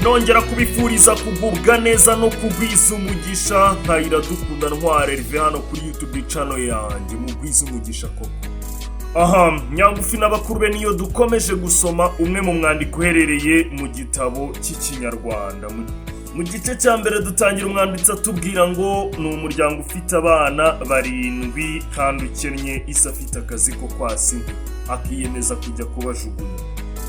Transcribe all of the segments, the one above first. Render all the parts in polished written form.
Nongera kubifuriza kugubwa neza no kugwiza umugisha nka Iradukunda Ntwari Herve hano kuri YouTube channel yanjye. Mugwize umugisha koko. Aha Nyangufi n'abakuru be niyo dukomeje gusoma, umwe mu mwandiko uherereye mu gitabo cy'Ikinyarwanda. Mu gice cya mbere dutangira umwanditsi atubwira ngo ni umuryango ufite abana barindwi kandi ukennye, ise afite akazi ko kwasa inkwi, akiyemeza kujya kubajugunya.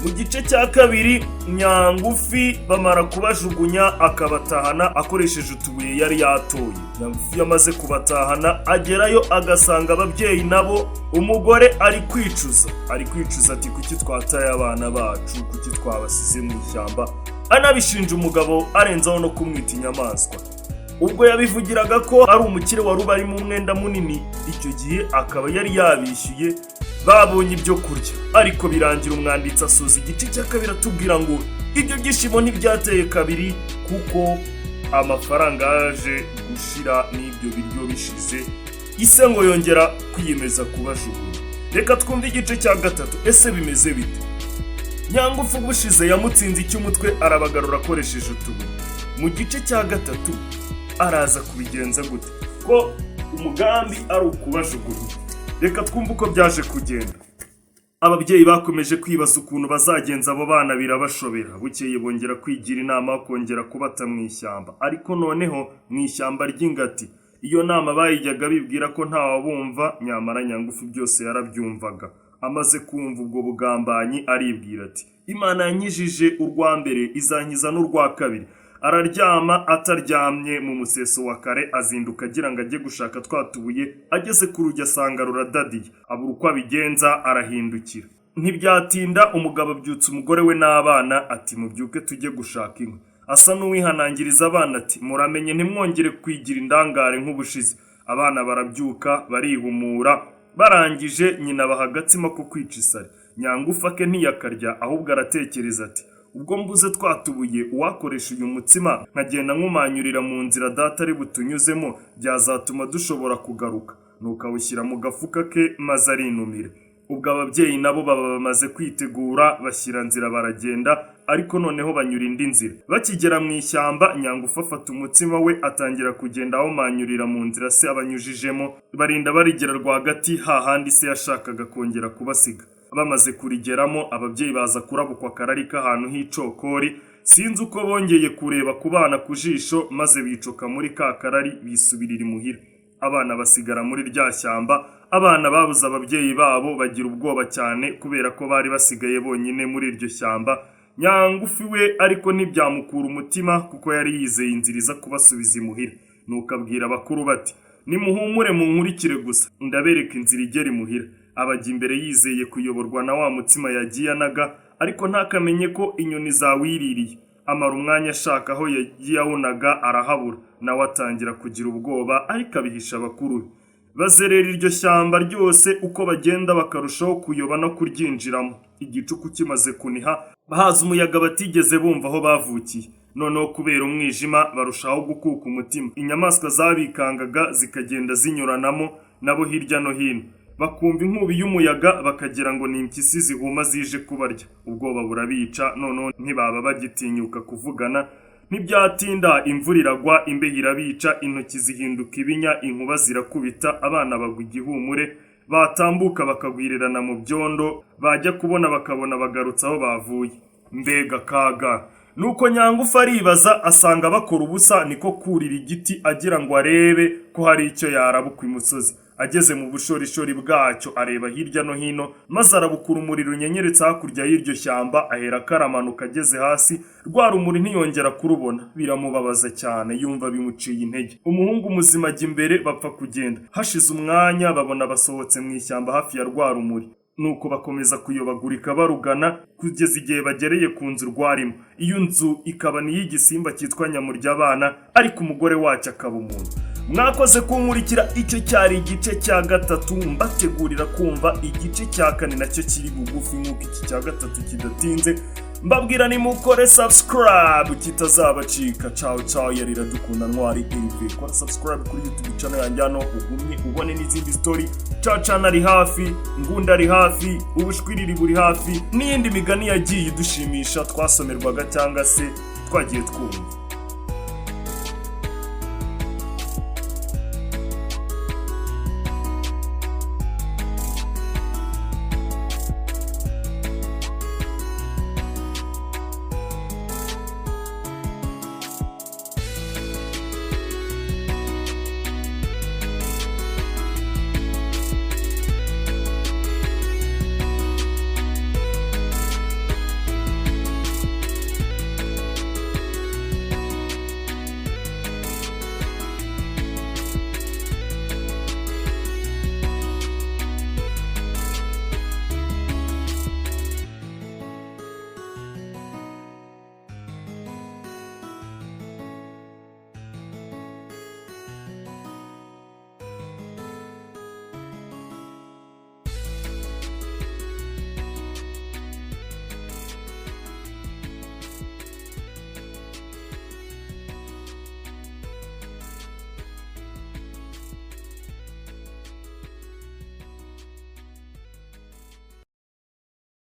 Mu gice cya kabiri, Nyangufi bamara kubajugunya akabatahana akoresheje utubuye yari yatoye. Nyangufi yamaze kubatahana, agerayo agasanga ababyeyi nabo, umugore ari kwicuza, ari kwicuza ati: "Kuki twataye abana bacu? Kuki twabasize mu ishyamba?" Anabishinja umugabo, arenzaho no kumwita inyamaswa. Ubwo yabivugiraga ko ari umukire wari ubarimo umwenda munini, icyo gihe akaba yari yabishyuye babonye ibyo kurya. Ariko birangira umwanditsi asoza igice cya kabiri atubwira ngo ibyo byishimo ntibyateye kabiri, kuko amafaranga yaje gushira n'ibyo biryo bishize, ise ngo yongera kwiyemeza kubajugunya. Reka twumve igice cya gatatu. Ese bimeze bite? Nyangufi ubushize yamutsinze icy'umutwe, arabagarura akoresheje utubuye. Mu gice cya gatatu araza kubigenza gute, ko umugambi ari ukubajugunya? Reka twumve uko byaje kugenda. Ababyeyi bakomeje kwibaza ukuntu bazagenza abo bana, birabashobera. Bukeye bongera kwigira inama yo kongera kubata mu ishyamba, ariko noneho mu ishyamba ry'ingati. Iyo nama bayijyaga bibwira ko ntawabumva, nyamara Nyangufi byose yarabyumvaga. Amaze kumva ubwo bugambanyi, aribwira ati: "Imana yankijije urwa mbere, izankiza n'urwa kabiri." Araryama. Ataryamye, mu museso wa kare azinduka agira ngo ajye gushaka twa tubuye. Ageze ku rugi asanga ruradadiye, abura uko abigenza, arahindukira. Ntibyatinda, umugabo abyutsa umugore we n'abana ati: "Mubyuke tujye gushaka inkwi." Asa n'uwihanangiriza abana ati: "Muramenye ntimwongere kwigira indangare nk'ubushize." Abana barabyuka, barihumura. Barangije, nyina abaha agatsima ko kwica isari. Nyangufi ake ntiyakarya, ahubwo aratekereza ati: "Ubwo mbuze twatubuye, uwakoresha uyu mutsima nkagenda nkumanyurira mu nzira data ari butunyuzemo, byazatuma dushobora kugaruka." Nuko awushyira mu gafuka ke maze arinumira. Ubwo ababyeyi nabo baba bamaze kwitegura, bashyira nzira baragenda, ariko noneho banyura indi nzira. Bakigera mu ishyamba, Nyangufi afata umutsima we, atangira kugenda awumanyurira mu nzira se abanyujijemo, barinda barigera rwagati hahandi se yashakaga kongera kubasiga. Bamaze kurigeramo, ababyeyi baza kurabukwa akarari k'ahantu h'icokori. Sinzi uko bongeye kureba ku bana ku jisho, maze bicoka muri ka karari, bisubirira imuhira. Abana basigara muri rya shyamba. Abana babuze ababyeyi babo, bagira ubwoba cyane kubera ko bari basigaye bonyine muri iryo shyamba. Nyangufi we ariko ntibyamukura umutima, kuko yari yizeye inzira iza kubasubiza imuhira. Nuko abwira abakuru bati: "Nimuhumure, munkurikire gusa, ndabereka inzira igera imuhira." Abajya imbere yizeye kuyoborwa na wa mutsima yagiye anaga, ariko ntakamenye ko inyoni zawiririye. Amara umwanya ashaka aho yagiye awunaga, arahabura. Nawe atangira kugira ubwoba, ariko abihisha abakuru be. Bazerera iryo shyamba ryose, uko bagenda bakarushaho kuyoba no kuryinjiramo. Igicuku kimaze kuniha, bahaza umuyaga batigeze bumva aho bavukiye. Noneho kubera umwijima barushaho gukuka umutima. Inyamaswa zabikangaga zikagenda zinyuranamo nabo hirya no hino, bakumva inkubi y'umuyaga bakagira ngo ni impyisi zihuma zije kubarya. Ubwoba burabica, noneho ntibaba bagitinyuka kuvugana. Ntibyatinda, imvura iragwa, imbeho irabica, intoki zihinduka ibinya, inkuba zirakubita, abana bagwa igihumure, batambuka bakagwirirana mu byondo, bajya kubona bakabona bagarutse aho bavuye. Mbega kaga! Nuko Nyangufi aribaza, asanga bakora ubusa, niko kurira igiti agira ngo arebe ko hari icyo yarabukwa imusozi. Ageze mu bushorishori bwacyo, areba hirya no hino, maze arabukura umuriro unyenyeretse hakurya y'iryo shyamba. Ahera akaramanuka. Ageze hasi, rwa rumuri ntiyongera kurubona, biramubabaza cyane, yumva bimuciye intege. Umuhungu muzima ajya imbere, bapfa kugenda. Hashize umwanya, babona basohotse mu ishyamba hafi ya rwa rumuri. Nuko bakomeza kuyobagurika barugana kugeza igihe bagereye ku nzu rwarimo. Iyo nzu ikaba ni iy'igisimba cyitwa Nyamuryabana, ariko umugore wacyo akaba umuntu. Mwakoze kunkurikira. Icyo cyari igice cya gatatu. Mbategurira kumva igice cya kane, nacyo kiri bugufi nk'uko iki cya gatatu kidatinze. Mbabwira nimukore subscribe kitazabacika. Ciao ciao, yari Iradukunda Ntwari Herve. Kora subscribe kuri YouTube channel yanjye hano, ugumye ubone n'izindi story. Cacana ari hafi, Ngunda ari hafi, Ubushwiriri buri hafi, n'iyindi migani yagiye idushimisha twasomerwaga cyangwa se twagiye twumva.